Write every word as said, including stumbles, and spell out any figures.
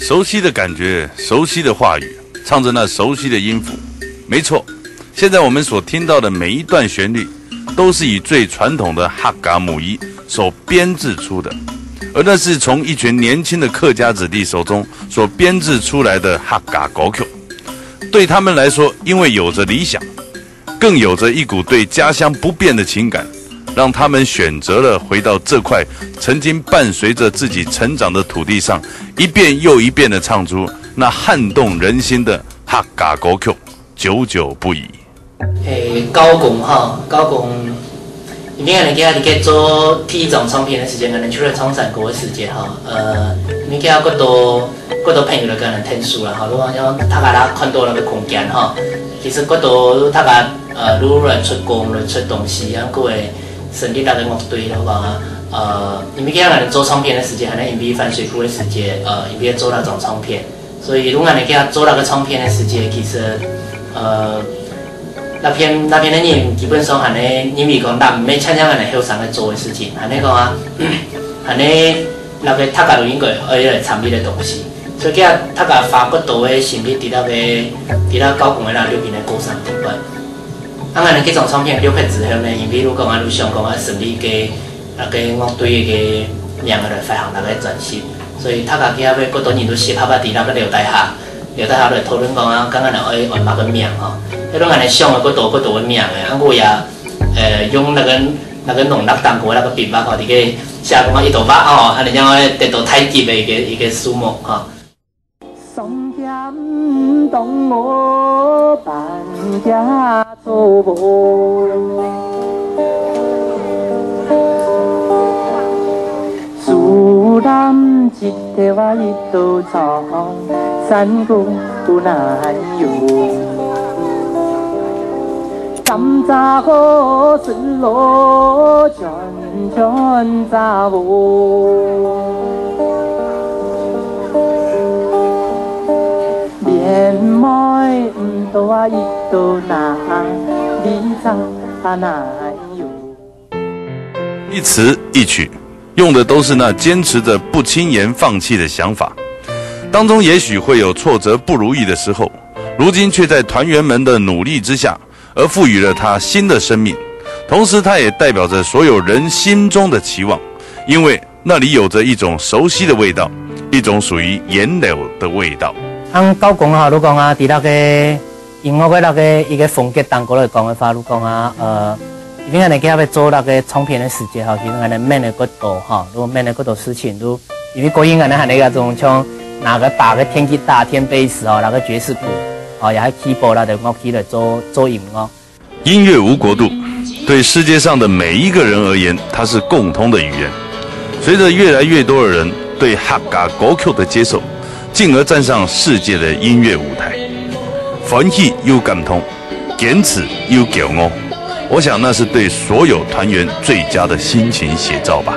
熟悉的感觉，熟悉的话语，唱着那熟悉的音符。没错，现在我们所听到的每一段旋律，都是以最传统的客家母语所编制出的，而那是从一群年轻的客家子弟手中所编制出来的客家歌曲。对他们来说，因为有着理想，更有着一股对家乡不变的情感，让他们选择了回到这块曾经伴随着自己成长的土地上，一遍又一遍地唱出那撼动人心的客家歌曲，久久不已。诶，交工吼，交工，因为恁呢，佢佢做第一张唱片个時节，可能就係唱山歌个時节吼，呃，因为佢个多个多朋友來跟人听书啦吼，如果像大家啦看到那个空间吼，其实个多大家呃，如果来出工、来出东西，然后个会成立那个乐队个话，呃，因为佢个人做唱片个时节，可能因为翻水库个时节，呃，因为做那张唱片。 所以，如果你给他做那个唱片的时节，其实，呃，那片那片的人基本上还能认为讲，那没参加可能后生在做的事情，还能讲啊，还能那个大家都应该要来参与的东西。所以，给他大家花更多的心力，在那个在那交工的那六年的过程里边。啊，可能这张唱片六年之后呢，因为如果讲啊，如想讲啊，成立个 那个樂队个名个來發行那个專輯，所以大家去遐个，个多人都適合啊，在那个聊天下，聊天下來討論講啊，剛剛來愛安麼个名吼，迄種安尼想个，个多个多个名个，啊，我也，呃，用那个那个農曆當个那个筆畫吼，佇个寫講啊，一朵花吼，安尼樣會得到太極个一个一个數目吼。 上天當我半家做婆，樹林一頭啊一頭草，山谷難容。三隻好水路全全找無。 連妹毋到啊，一到哪，你咋啊哪有？一词一曲，用的都是那坚持着不轻言放弃的想法。当中也许会有挫折、不如意的时候，如今却在团员们的努力之下，而赋予了它新的生命。同时，它也代表着所有人心中的期望，因为 那里有着一种熟悉的味道，一种属于原料的味道。恁交工吼，你讲啊，在那个音乐的那个一个风格当中来讲的话，你讲啊，呃，因为恁呢，佢要做那个唱片的时节吼，其实恁呢面的个多吼，如果面的个多事情，如因为个人恁呢，恁呢那种像拿个把个电吉他、电贝斯吼，拿个爵士鼓，哦，也还keyboard啦的乐器来做做音乐。 音乐无国度，对世界上的每一个人而言，它是共通的语言。随着越来越多的人对客家歌曲的接受，进而站上世界的音乐舞台，欢喜又感动，坚持又骄傲。我想那是对所有团员最佳的心情写照吧。